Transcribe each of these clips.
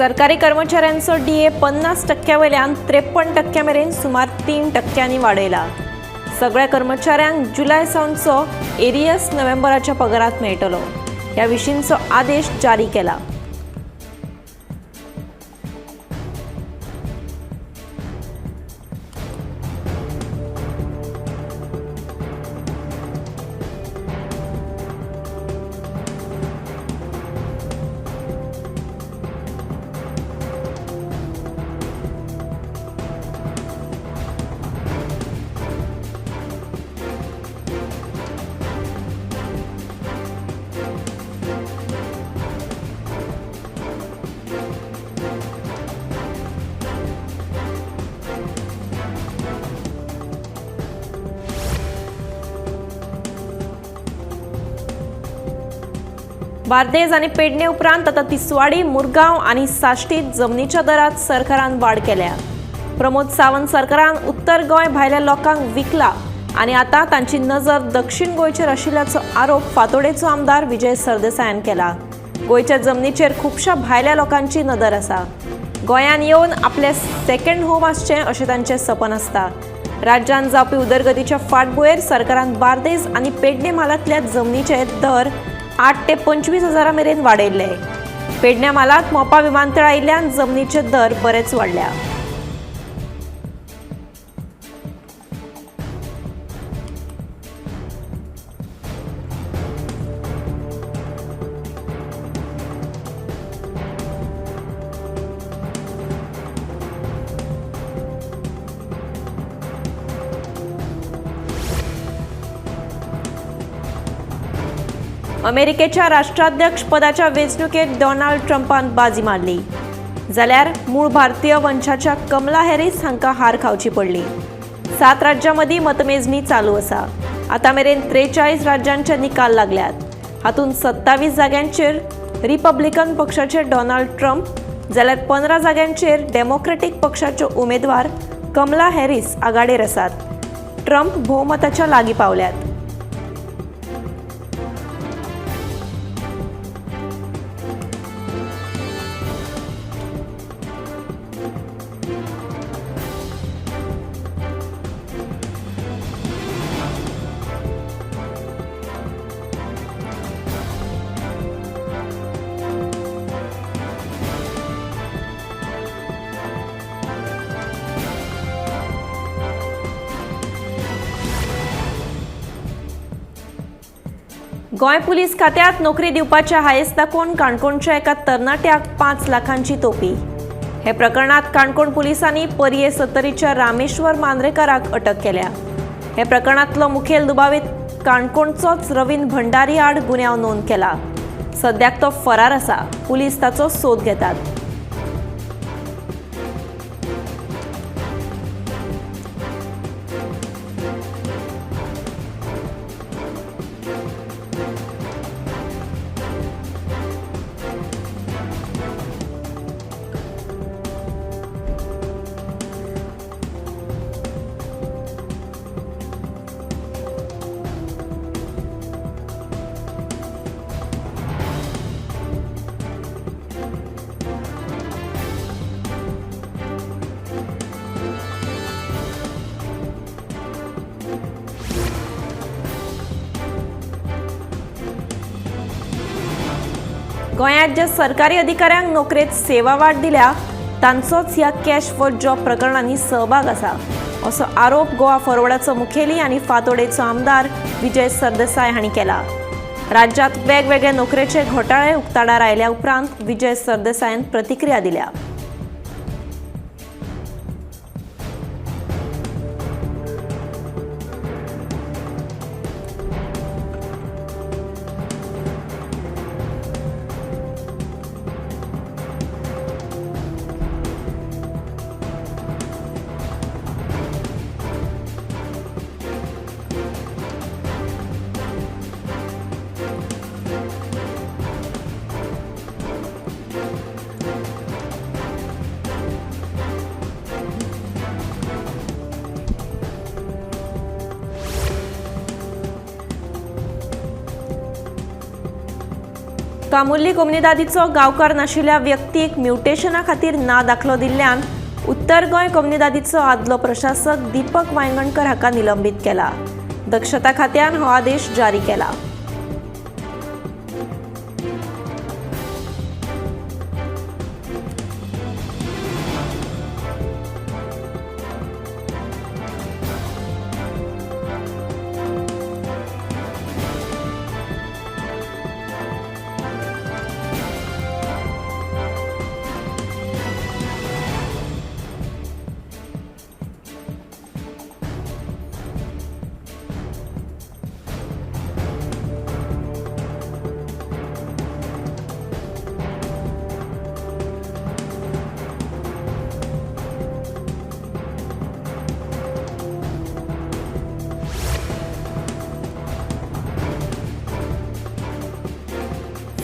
सरकारी कर्मचाऱ्यांचो डीए 50% वयल्यान 53% मेरेन सुमार 3% वाडयला. सगळ्या कर्मचाऱ्यांक जुलय सावनचो एरियस नोव्हेंबराच्या पगारात मेळटलो. ह्या विशींचो आदेश जारी केला. बार्देज आनी पेडणे उपरांत आतां तिसवाडी, मुरगांव आनी साश्टीत जमनीच्या दरात सरकारान वाड केल्या. प्रमोद सावंत सरकारान उत्तर गोंय भायल्या लोकांक विकला आनी आतां तांची नजर दक्षिण गोंयचेर आशिल्ल्याचो आरोप फातोडेचो आमदार विजय सरदेसायान केला. गोंयच्या जमनीचेर खुबश्या भायल्या लोकांची नदर आसा. गोंयान येवन आपलें सेकंड होम आसचें अशें तांचें सपन आसता. राज्यांत जावपी उदरगतीच्या फाटभुंयेर सरकारान बार्देज आनी पेडणे म्हालांतल्या जमनीचे दर 8 ते 25 हजारां मेरेन वाडयल्ले. पेडण्या म्हालांत मोपा विमानतळ आयिल्ल्यान जमनीचे दर बरेच वाडल्या. अमेरिकेच्या राष्ट्राध्यक्ष पदाच्या वेंचणुकेत डोनाल्ड ट्रंपान बाजी मारली, जाल्यार मूळ भारतीय वंशाच्या कमला हॅरीस हांकां हार खावची पडली. 7 राज्यां मदीं मतमेजणी चालू आसा. आतां मेरेन 43 राज्यांचे निकाल लागल्यात. हातूंत 27 जाग्यांचेर रिपब्लिकन पक्षाचे डोनाल्ड ट्रंप जाल्यार 15 जाग्यांचेर डेमोक्रेटीक पक्षाच्यो उमेदवार कमला हॅरीस आघाडेर आसात. ट्रंप भोवमताच्या लागीं पावल्यात. गोंय पुलीस खात्यात नोकरी दिवपाच्या हायेस दाखोवन काणकोणच्या एका तरणाट्याक 5 लाखांची तोपी. हे प्रकरणात काणकोण पुलिसांनी पर्ये सत्तरीच्या रामेश्वर मांद्रेकाराक अटक केल्या. हे प्रकरणातलो मुखेल दुबावीत काणकोणचोच रवीन भंडारी आड गुन्यांव नोंद केला. सद्याक तो फरार आसा. पुलीस ताचो सोद घेतात. गोंयांत ज्या सरकारी अधिकाऱ्यांक नोकरेंत सेवा वाड दिल्या तांचोच ह्या कॅश फॉर जॉब प्रकरणांनी सहभाग आसा असो आरोप गोवा फॉरवर्डाचो मुखेली आनी फातोडेचो आमदार विजय सरदेसाय हांणी केला. राज्यांत वेगवेगळे नोकरेचे घोटाळे उक्ताडार आयल्या उपरांत विजय सरदेसायान प्रतिक्रिया दिल्या. कामुर्ली कोमुनिदादीचो गांवकार नाशिल्ल्या व्यक्तीक म्युटेशना खातीर ना दाखलो दिल्ल्यान उत्तर गोंय कोमुनिदादीचो आदलो प्रशासक दीपक वायंगणकर हाका निलंबीत केला. दक्षता खात्यान हो आदेश जारी केला.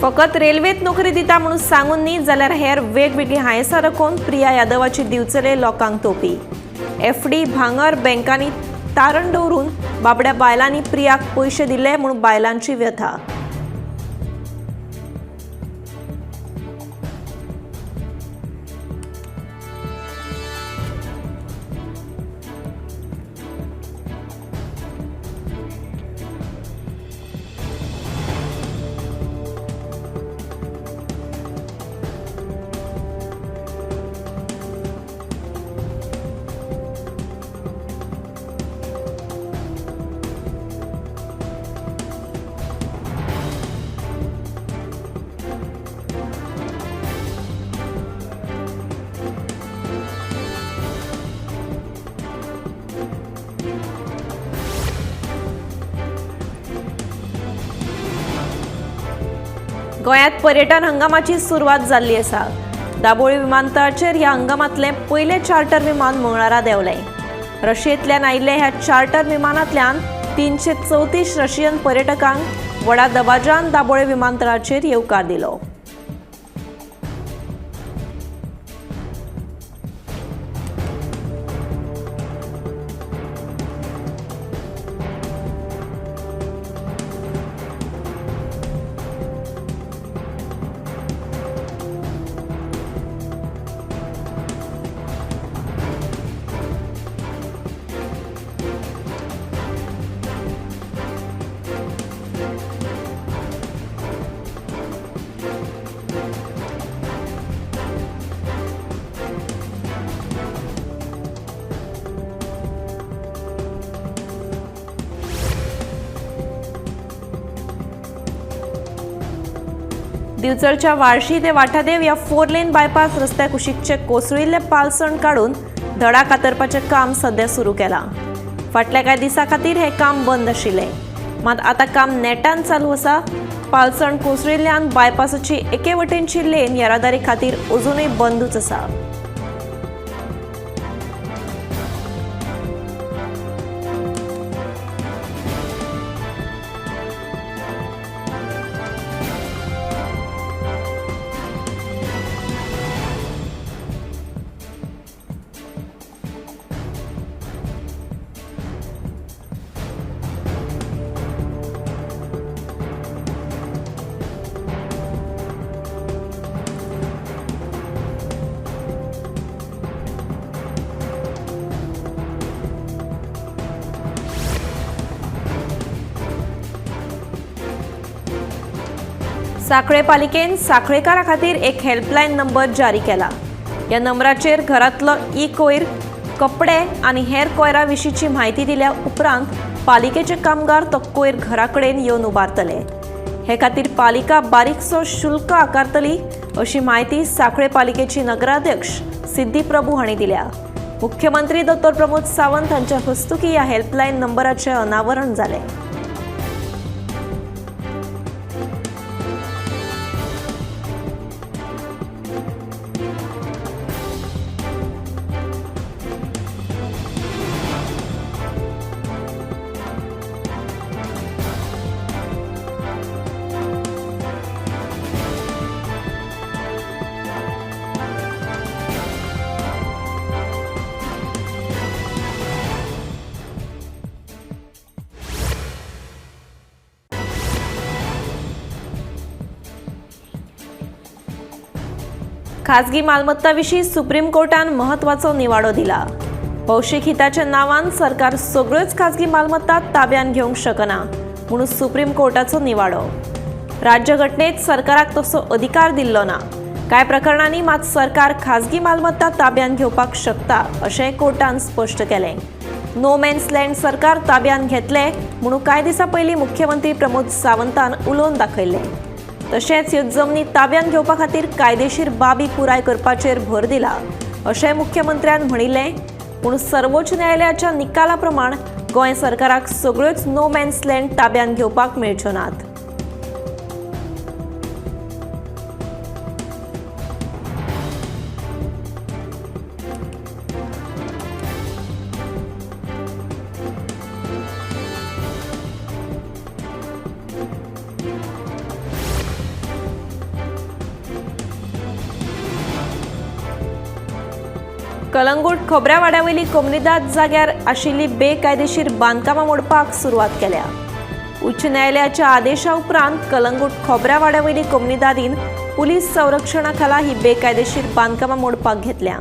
फकत रेल्वेत नोकरी दिता म्हणून सांगून न्ही जाल्यार हेर वेगवेगळी हांयसां रकोवन प्रिया यादवाची दिवचले लोकांक तोपी. एफडी भांगर बँकांनी तारण दवरून बाबड्या बायलांनी प्रियाक पयशे दिले म्हूण बायलांची व्यथा. गोंयांत पर्यटन हंगामाची सुरवात जाल्ली आसा. दाबोळी विमानतळाचेर ह्या हंगामांतलें पयलें चार्टर विमान मंगळारा देंवलें. रशियेंतल्यान आयिल्ल्या ह्या चार्टर विमानांतल्यान 334 रशियन पर्यटकांक व्हडा दबाज्यान दाबोळे विमानतळाचेर येवकार दिलो. दिवचलच्या वाळशी ते वाठादेव ह्या 4 लेन बायपास रस्त्या कुशीकचे कोसळिल्ले पालसण काडून धडा कातरपाचें काम सध्या सुरू केलां. फाटल्या कांय दिसां खातीर हें काम बंद आशिल्लें, मात आतां काम नेटान चालू आसा. पालसण कोसळिल्ल्यान बायपासाची एके वटेनची लेन येरादारी खातीर अजुनूय बंदूच आसा. साखळे पालिकेन साखळेकारा खातीर एक हेल्पलायन नंबर जारी केला. ह्या नंबराचेर घरांतलो ई कोयर, कपडे आनी हेर कोयरा विशींची म्हायती दिल्या उपरांत पालिकेचे कामगार तो कोयर घरा कडेन येवन उबारतले. हे खातीर पालिका बारीकसो शुल्क आकारतली अशी म्हायती साखळे पालिकेची नगराध्यक्ष सिद्धी प्रभू हांणी दिल्या. मुख्यमंत्री डॉ प्रमोद सावंत हांच्या हस्तुकीं ह्या हेल्पलायन नंबराचें अनावरण जालें. खाजगी मालमत्ता विशीं सुप्रीम कोर्टान म्हत्वाचो निवाडो दिला. भौशीक हिताच्या नांवान सरकार सगळ्योच खाजगी मालमत्ता ताब्यात घेवंक शकना म्हणून सुप्रीम कोर्टाचो निवाडो. राज्यघटनेत सरकाराक तसो अधिकार दिल्लो ना. कांय प्रकरणांनी मात सरकार खाजगी मालमत्ता ताब्यात घेवपाक शकता अशें कोर्टान स्पश्ट केलें. नो मॅन्स लँड सरकार ताब्यात घेतले म्हणून कांय दिसां पयलीं मुख्यमंत्री प्रमोद सावंतान उलोवन दाखयल्लें. तशेंच ह्यो जमनी ताब्यात घेवपा खातीर कायदेशीर बाबी पुराय करपाचेर भर दिला अशें मुख्यमंत्र्यान म्हणिल्लें. पूण सर्वोच्च न्यायालयाच्या निकाला प्रमाण गोंय सरकाराक सगळ्योच नो मॅन्स लँड ताब्यात घेवपाक मेळच्यो नात. कलंगूट खोबऱ्यावाड्यावयली कोमनिदाद जाग्यार आशिल्ली बेकायदेशीर बांदकामां मोडपाक सुरवात केल्या. उच्च न्यायालयाच्या आदेशा उपरांत कलंगूट खोबऱ्यावाड्यावयली कोमनिदादीन पुलीस संरक्षणा खाला ही बेकायदेशीर बांदकामां मोडपाक घेतल्या.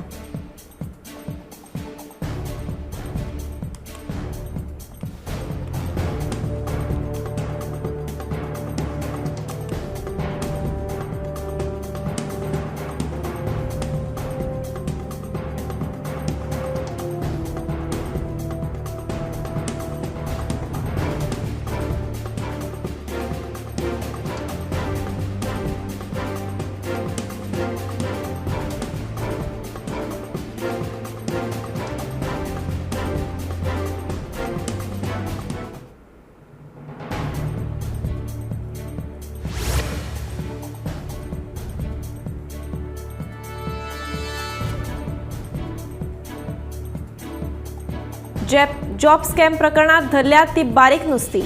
जॉब स्कॅम प्रकरणात धरल्यात ती बारीक नुस्ती.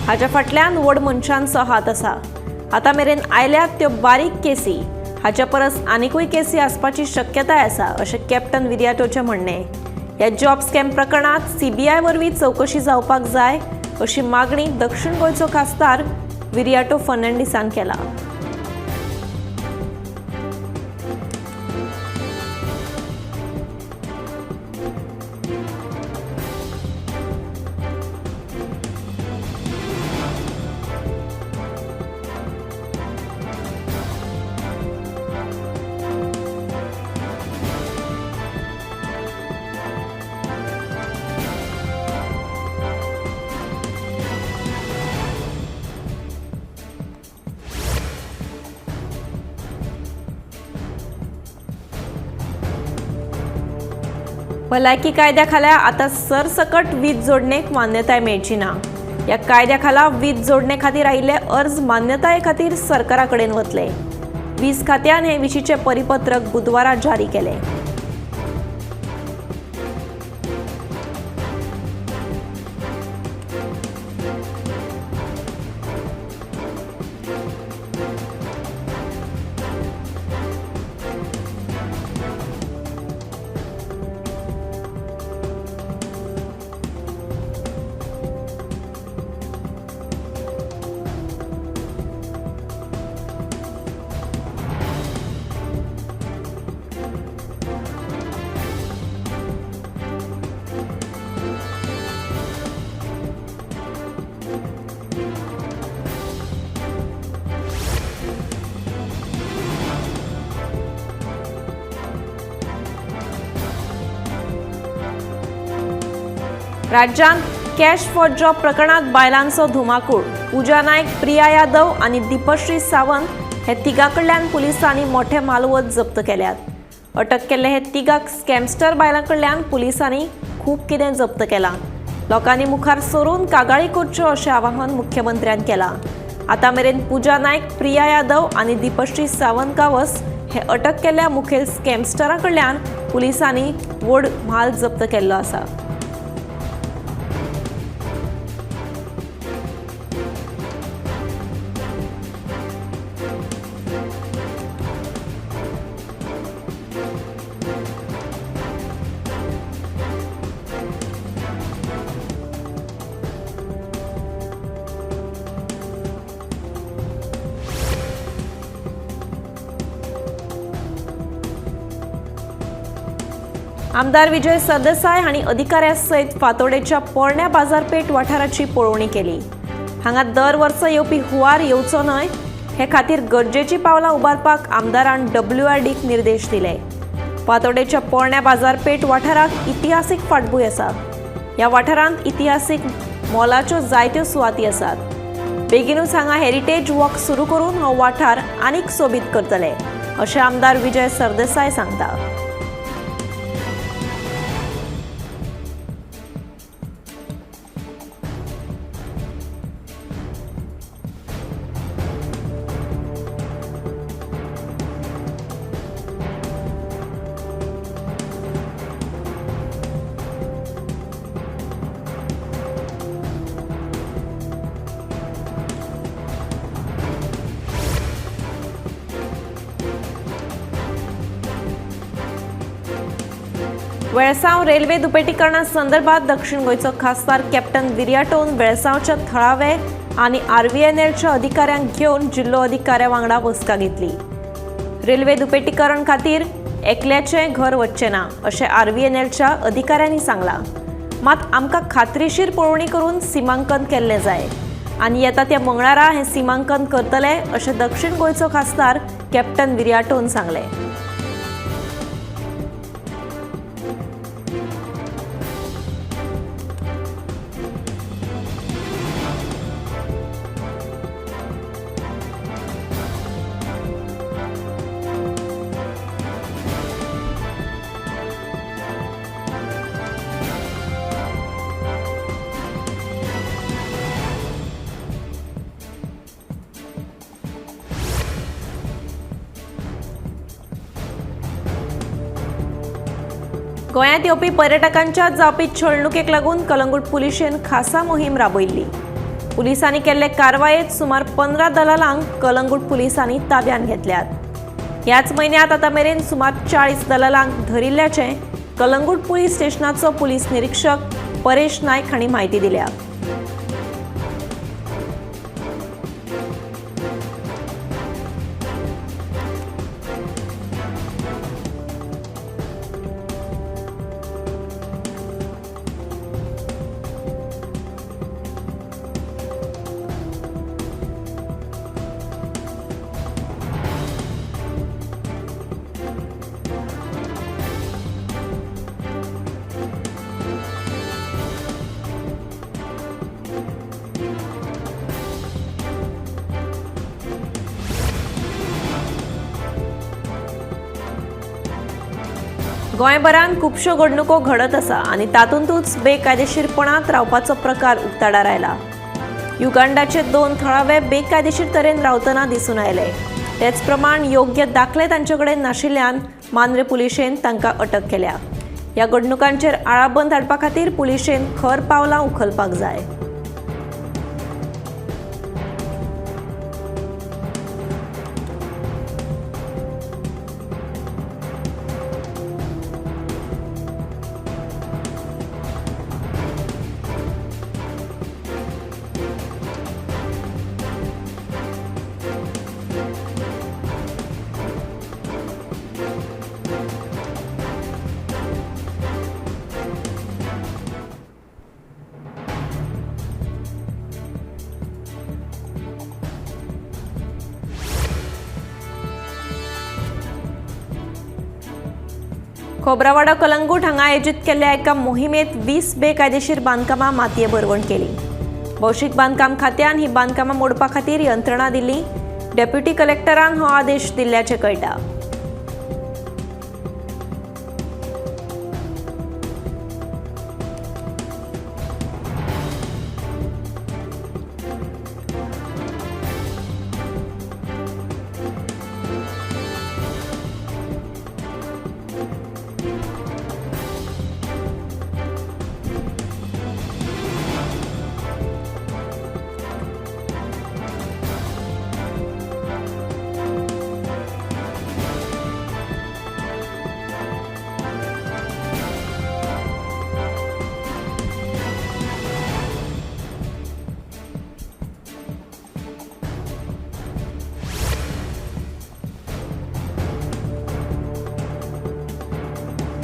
हाच्या फाटल्यान व्हड मनशांचो हात आसा. आतां मेरेन आयल्यात त्यो बारीक केसी, हाच्या परस आनिकूय केसी आसपाची शक्यताय आसा अशें कॅप्टन विरियाटोचें म्हणणें. ह्या जॉब स्कॅम प्रकरणात सीबीआय वरवीं चवकशी जावपाक जाय अशी मागणी दक्षिण गोंयचो खासदार विरियाटो फर्नांडीसान केला. भलायकी कायद्या खाला आतां सरसकट वीज जोडणेक मान्यताय मेळची ना. ह्या कायद्या खाला वीज जोडणे खातीर आयिल्ले अर्ज मान्यताये खातीर सरकारा कडेन वतले. वीज खात्यान हे विशींचें परिपत्रक बुधवारा जारी केलें. राज्यांत कॅश फॉर जॉब प्रकरणात बायलांचो धुमाकूळ. पूजा नायक, प्रिया यादव आनी दीपश्री सावंत हे तिगां कडल्यान पुलिसांनी मोठे मालवत जप्त केल्यात. अटक केल्ले हे तिगां स्कॅमस्टर बायलां कडल्यान पुलिसांनी खूब कितें जप्त केलां. लोकांनी मुखार सरून कागाळी करच्यो अशें आवाहन मुख्यमंत्र्यान केलां. आतां मेरेन पूजा नायक, प्रिया यादव आनी दीपश्री सावंत गांवस हे अटक केल्ल्या मुखेल स्कॅमस्टरां कडल्यान पुलिसांनी व्हड म्हाल जप्त केल्लो आसा. आमदार विजय सरदेसाय हांणी अधिकाऱ्यां सयत फातोडेच्या पोरण्या बाजारपेठ वाठाराची पळोवणी केली. हांगा दर वर्सा येवपी हुंवार येवचो न्हय हे खातीर गरजेची पावलां उबारपाक आमदारान डब्ल्यूआरडीक निर्देश दिले. फातोडेच्या पोरण्या बाजारपेठ वाठाराक इतिहासीक फाटभूंय आसा. ह्या वाठारांत इतिहासीक मोलाच्यो जायत्यो सुवाती आसात. बेगीनूच हांगा हेरिटेज वॉक सुरू करून हो वाठार आनीक सोबीत करतले अशें आमदार विजय सरदेसाय सांगता. वेळसांव रेल्वे दुपेटीकरणा संदर्भात दक्षिण गोंयचो खासदार कॅप्टन विरियाटोन वेळसांवच्या थळावे आनी आरव्हीएनएलच्या अधिकाऱ्यांक घेवन जिल्लो अधिकाऱ्या वांगडा बसका घेतली. रेल्वे दुपेटीकरण खातीर एकल्याचें घर वचचें ना अशें आरव्हीएनएलच्या अधिकाऱ्यांनी सांगलां. मात आमकां खात्रीशीर पळोवणी करून सिमांकन केल्लें जाय आनी येता त्या मंगळारा हें सिमांकन करतले अशें दक्षिण गोंयचो खासदार कॅप्टन विरियाटोन सांगलें. गोंयांत येवपी पर्यटकांच्या जावपी छळणुकेक लागून कलंगूट पुलिशेन खासा मोहीम राबयल्ली. पुलिसांनी केल्ले कारवायेत सुमार 15 दलालांक कलंगूट पुलिसांनी ताब्यांत घेतल्यात. ह्याच म्हयन्यांत आतां मेरेन सुमार 40 दलालांक धरिल्ल्याचें कलंगूट पुलीस स्टेशनाचो पुलीस निरीक्षक परेश नायक हांणी म्हायती दिल्या. गोंयभरांत खुबश्यो घडणुको घडत आसा आनी तातूंतूच बेकायदेशीरपणांत रावपाचो प्रकार उक्ताडार आयला. युगांडाचे 2 थळावे बेकायदेशीर तरेन रावतना दिसून आयले. तेच प्रमाण योग्य दाखले तांचे कडेन नाशिल्ल्यान मांद्रे पुलिशेन तांकां अटक केल्या. ह्या घडणुकांचेर आळाबंद हाडपा खातीर पुलिशेन खर पावलां उखलपाक जाय. खोब्रावाडो कलंगूट हांगा आयोजीत केल्ल्या एका मोहिमेत 20 बेकायदेशीर बांदकामां मातये भरवण केली. भौशीक बांदकाम खात्यान ही बांदकामां मोडपा खातीर यंत्रणा दिली. डेप्युटी कलेक्टरान हो आदेश दिल्ल्याचें कळटा.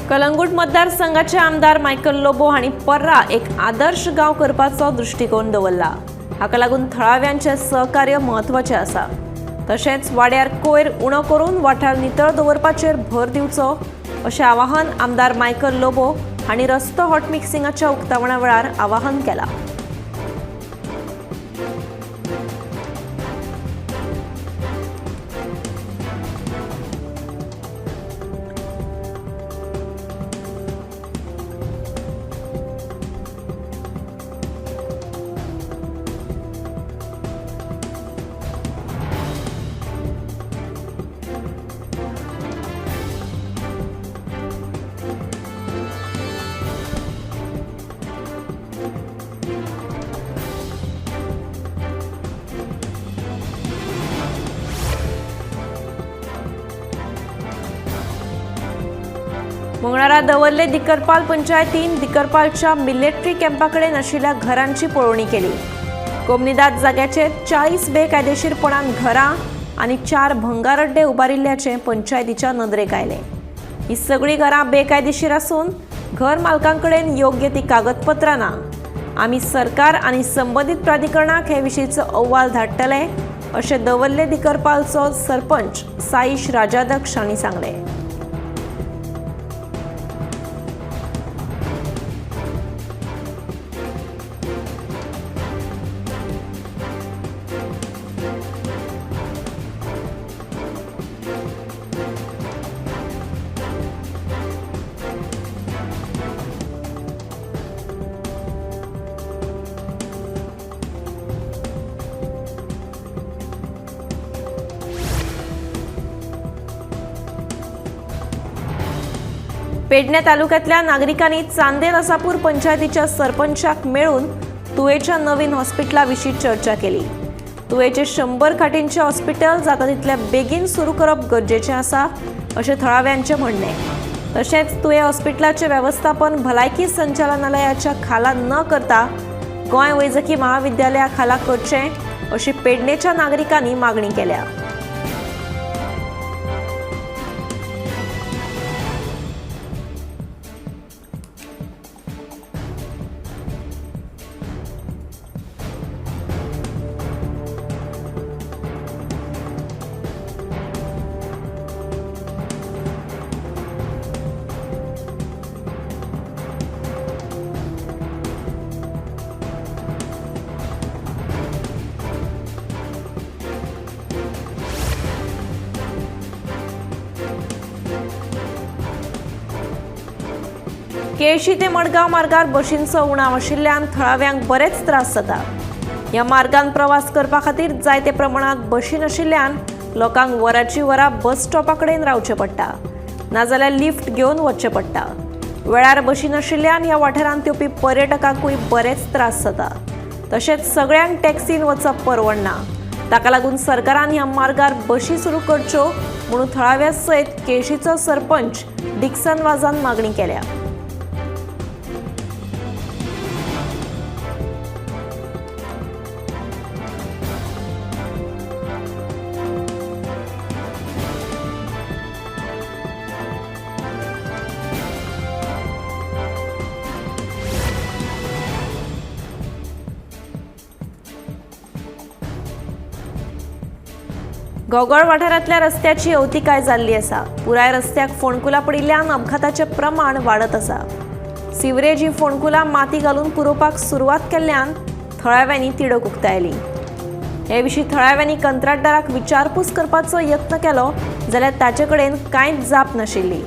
कलंगूट मतदारसंघाचे आमदार मायकल लोबो हांणी पर्रा एक आदर्श गांव करपाचो दृश्टिकोन दवरला. हाका लागून थळाव्यांचें सहकार्य म्हत्वाचें आसा. तशेंच वाड्यार कोयर उणो करून वाठार नितळ दवरपाचेर भर दिवचो अशें आवाहन आमदार मायकल लोबो हांणी रस्तो हॉट मिक्सिंगाच्या उक्तावणा वेळार आवाहन केलां. मंगळारा दवर्ले दिकरपाल पंचायतीन दिकरपालच्या मिलिटरी कॅम्पाकडेन आशिल्ल्या घरांची पळोवणी केली. कोमनिदाद जाग्याचेर 40 बेकायदेशीरपणान घरां आनी 4 भंगारड्डे उबारिल्ल्याचें पंचायतीच्या नदरेक आयलें. ही सगळीं घरां बेकायदेशीर आसून घर मालकांकडेन योग्य ती कागदपत्रां ना. आमी सरकार आनी संबंदीत प्राधिकरणाक हे विशींचो अहवाल धाडटले अशें दवर्ले दिकरपालचो सरपंच साईश राजाध्यक्ष हांणी सांगलें. पेडणे तालुक्यातल्या नागरिकांनी चांदेल आसापूर पंचायतीच्या सरपंचाक मेळून तुयेच्या नवीन हॉस्पिटला विशीं चर्चा केली. तुयेचे 100 खाटींचे हॉस्पिटल जाता तितले बेगीन सुरू करप गरजेचें आसा अशें थळाव्यांचें म्हणणें. तशेंच तुये हॉस्पिटलाचें वेवस्थापन भलायकी संचालनालयाच्या खाला न करता गोंय वैजकी महाविद्यालया खाला करचें अशी पेडणेच्या नागरिकांनी मागणी केल्या. केळशी ते मडगांव मार्गार बशींचो उणाव आशिल्ल्यान थळाव्यांक बरेच त्रास जाता. ह्या मार्गान प्रवास करपा खातीर जायते प्रमाणांत बशी नाशिल्ल्यान लोकांक वराची वरां बस स्टॉपा कडेन रावचें पडटा, नाजाल्यार लिफ्ट घेवन वचचें पडटा. वेळार बशी नाशिल्ल्यान ह्या वाठारांत येवपी पर्यटकांकूय बरेच त्रास जाता. तशेंच सगळ्यांक टॅक्सीन वचप परवडना. ताका लागून सरकारान ह्या मार्गार बशी सुरू करच्यो म्हणून थळाव्या सयत केळशीचो सरपंच डिक्सन वाजान मागणी केल्या. घोगळ वाठारांतल्या रस्त्याची अवतिकाय जाल्ली आसा. पुराय रस्त्याक फोंडकुलां पडिल्ल्यान अपघाताचें प्रमाण वाडत आसा. सिवरेज ही फोंडकुलां माती घालून पुरोवपाक सुरवात केल्ल्यान थळाव्यांनी तिडक उक्तायली. हे विशीं थळाव्यांनी कंत्राटदाराक विचारपूस करपाचो यत्न केलो जाल्यार ताचे कडेन कांयच जाप नाशिल्ली.